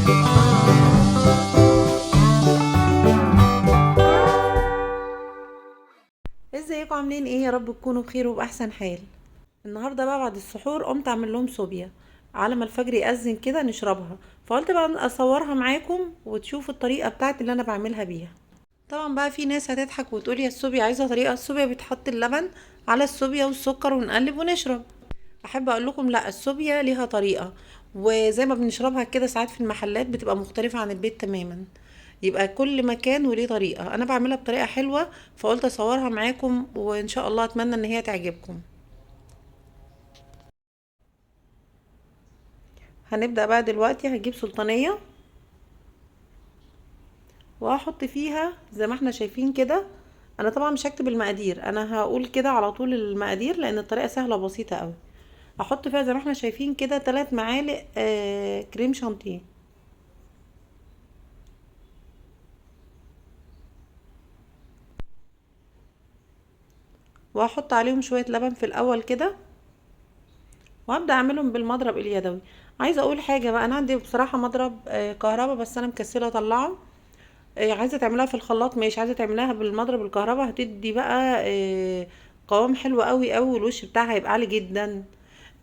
ازيكم عاملين ايه؟ يا رب تكونوا بخير وباحسن حال. النهارده بقى بعد السحور قمت اعمل لهم صوبيا على ما الفجر يأذن كده نشربها، فقلت بقى اصورها معاكم وتشوفوا الطريقة بتاعت اللي انا بعملها بيها. طبعا بقى في ناس هتضحك وتقول يا الصوبيا عايزه طريقه، الصوبيا بتحط اللبن على الصوبيا والسكر ونقلب ونشرب. احب اقول لكم لا، الصوبيا ليها طريقه، وزي ما بنشربها كده ساعات في المحلات بتبقى مختلفة عن البيت تماما، يبقى كل مكان وليه طريقه. انا بعملها بطريقة حلوة فقلت اصورها معاكم، وان شاء الله اتمنى ان هي تعجبكم. هنبدا بقى دلوقتي. هجيب سلطانيه وهحط فيها زي ما احنا شايفين كده. انا طبعا مش هكتب المقادير، انا هقول كده على طول المقادير لان الطريقة سهلة وبسيطة قوي. هحط فيها زي ما احنا شايفين كده 3 معالق كريم شانتيه. وهحط عليهم شوية لبن في الاول كده، وهبدا اعملهم بالمضرب اليدوي. عايزه اقول حاجة بقى، انا عندي بصراحة مضرب كهرباء بس انا مكسله اطلعه. عايزه تعملها في الخلاط ماشي، عايزه تعمليها بالمضرب الكهرباء هتدي بقى قوام حلو قوي قوي، والوش بتاعها هيبقى عالي جدا.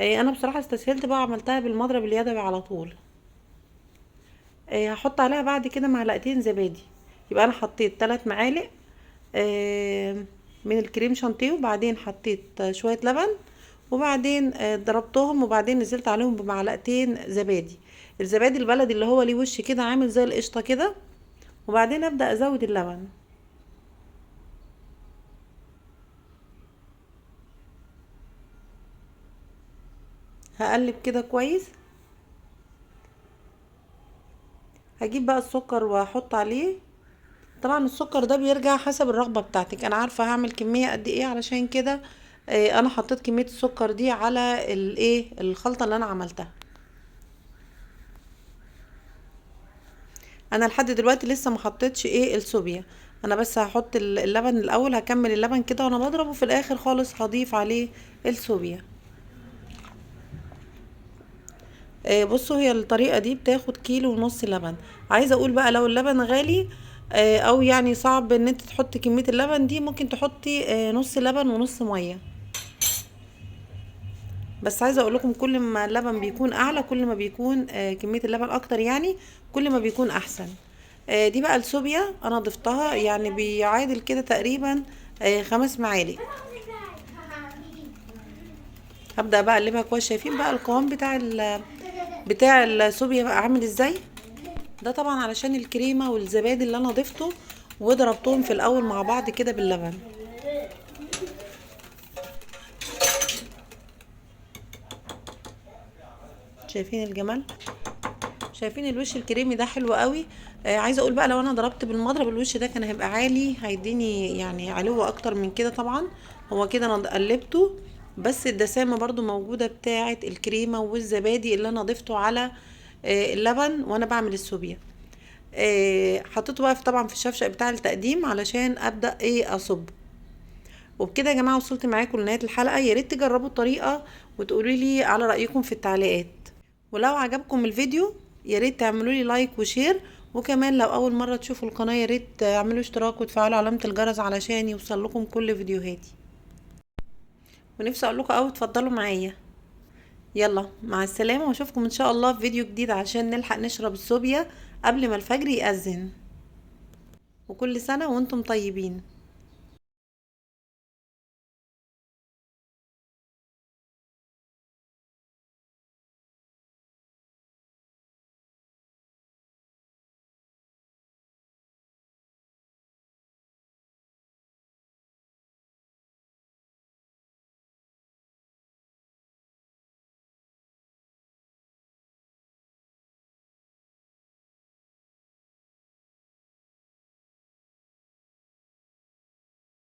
انا بصراحة استسهلت بقى عملتها بالمضرب اليدوي على طول. هحط عليها بعد كده معلقتين زبادي. يبقى انا حطيت 3 معالق من الكريم شانتيه، وبعدين حطيت شوية لبن، وبعدين ضربتهم، وبعدين نزلت عليهم بمعلقتين زبادي، الزبادي البلدي اللي هو ليه وش كده عامل زي القشطه كده. وبعدين ابدا ازود اللبن. هقلب كده كويس. هجيب بقى السكر واحط عليه. طبعا السكر ده بيرجع حسب الرغبة بتاعتك، انا عارفه هعمل كمية قد ايه، علشان كده انا حطيت كمية السكر دي على الخلطة اللي انا عملتها. انا لحد دلوقتي لسه ما حطيتش الصوبيا، انا بس هحط اللبن الاول، هكمل اللبن كده وانا بضربه، وفي الاخر خالص هضيف عليه الصوبيا. بصوا هي الطريقة دي بتاخد كيلو ونص لبن. عايزه اقول بقى لو اللبن غالي، او صعب ان انت تحطي كمية اللبن دي، ممكن تحطي نص لبن ونص مية. بس عايزه اقول لكم كل ما اللبن بيكون اعلى كل ما بيكون كمية اللبن اكتر، كل ما بيكون احسن. دي بقى الصوبيا انا ضفتها، بيعادل كده تقريبا، 5 معالق. هبدا بقى اقلبها كويس. شايفين بقى القوام بتاع الصوبيا بقى عامل ازاي؟ ده طبعا علشان الكريمة والزبادي اللي انا ضفته وضربتهم في الاول مع بعض كده باللبن. شايفين الجمال؟ شايفين الوش الكريمي ده حلو قوي. عايزه اقول بقى لو انا ضربت بالمضرب الوش ده كان هيبقى عالي، هيديني علو اكتر من كده. طبعا هو كده انا قلبته، بس الدسامه برضو موجودة بتاعه الكريمة والزبادي اللي انا ضفته على اللبن وانا بعمل الصوبيا. حطيته بقى طبعا في الشفشق بتاع التقديم علشان ابدا اصب. وبكده يا جماعة وصلت معاكم لنهاية الحلقة. يا ريت تجربوا الطريقة وتقولوا لي على رايكم في التعليقات، ولو عجبكم الفيديو يا ريت تعملوا لي like و share، وكمان لو اول مرة تشوفوا القناة يا ريت تعملوا اشتراك وتفعلوا علامة الجرس علشان يوصل لكم كل فيديوهاتي. ونفسي اقول لكم قوي اتفضلوا معايا. يلا مع السلامة، واشوفكم ان شاء الله في فيديو جديد عشان نلحق نشرب الصوبيا قبل ما الفجر يأذن. وكل سنة وانتم طيبين.